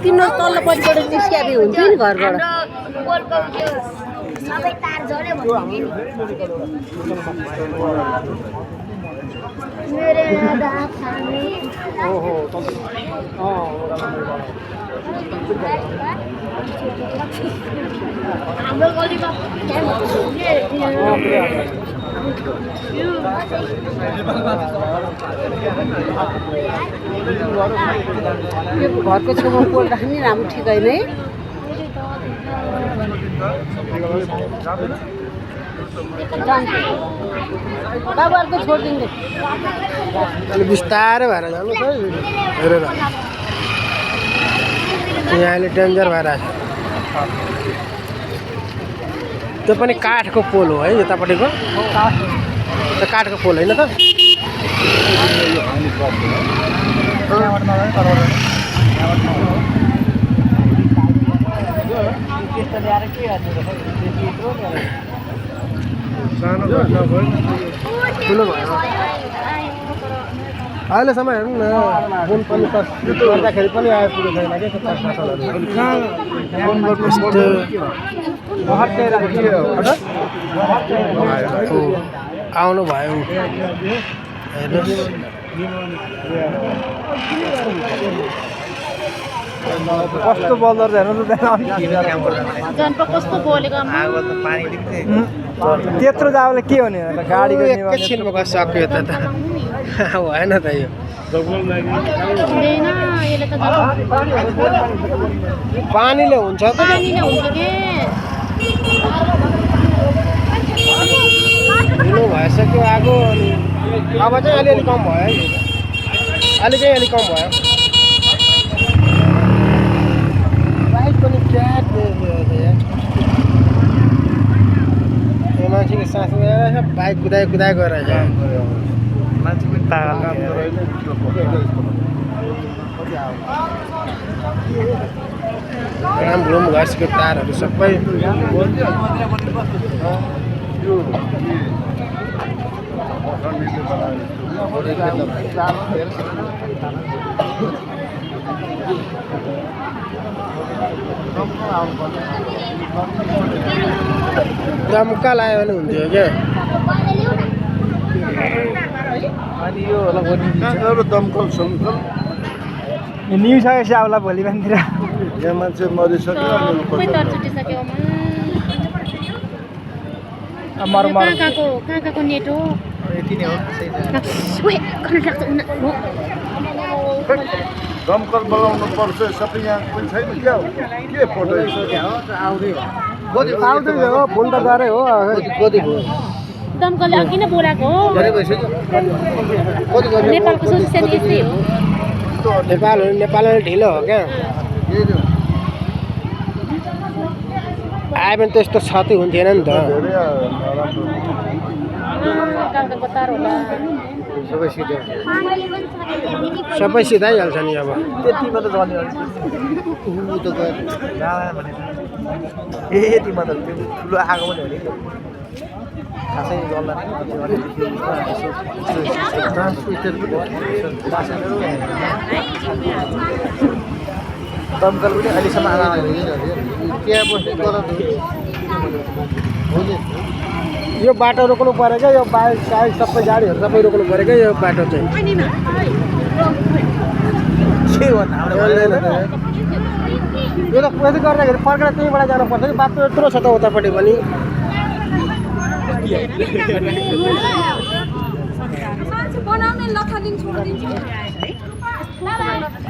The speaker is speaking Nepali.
किन तल्लोपट्टिबाट निस्किएको हुन्थ्यो नि घरबाट सबै तार झऱ्यो भन्ने मेरे दादा खाने ओहो हाम्रो गलीमा यो घरको छेउमा पोल राख्ने नि राम्रो ठिक होइन है बाबु अर्को छोडिदिनु अलि बिस्तारै भएर जानुहोस् है हेरेर यहाँ अहिले डेन्जर भइरहेछ त्यो पनि काठको पोल हो है यतापट्टिको त्यो काठको पोल होइन त ठुलो भयो अहिलेसम्म हेर्नु न फोन पनि गर्दाखेरि पनि आइपुगेको छैन क्या आउनु भयो कस्तो बल्दर हेर्नु त कस्तो बोलेको त्यत्रो जाओले के हुने गाडीको एकैछिनमा सक्यो त भएन त यो पानीले हुन्छ त ढिलो भइसक्यो आगो अनि अब चाहिँ अलिअलि कम भयो है अहिले चाहिँ अलिक कम भयो बाइक पनि क्याट यो मान्छेले सास लिएर बाइक कुदाइ गएर मान्छे पनि राम्रो घाँसको तारहरू सबै दमका लायो भने हुन्थ्यो क्या अनि यो होला दमकल समकल न्युज आएपछि आउला भोलि बिहानतिर यहाँ मान्छे मरिसक्यो कहाँको नेट हो यति नै हो दमकल बोलाउनु पर्छ सबै यहाँ पनि छैन क्या के फोटो आउँदै हो फोन त गरे हो दमकलले अघि नै बोलाएको हो नेपालको सोसियल यस्तै हो नेपालले ढिलो हो क्या आयो भने त्यस्तो क्षति हुन्थेन नि त सबै सिधाइहाल्छ नि अब त्यतिमा त जाने यतिमा त ठुलो आगो पनि हो नि खासै गर्ला दमकल पनि अहिलेसम्म त्यहाँ बस्ने यो बाटो रोक्नु पऱ्यो क्या यो बाइक साइक सबै गाडीहरू सबै रोक्नु पऱ्यो क्या यो बाटो चाहिँ यो त यति गर्दाखेरि फर्केर त्यहीँबाट जानुपर्छ कि बाटो यत्रो छ त उतापट्टि पनि बनाउने लथालिङ छोडिदिन्छ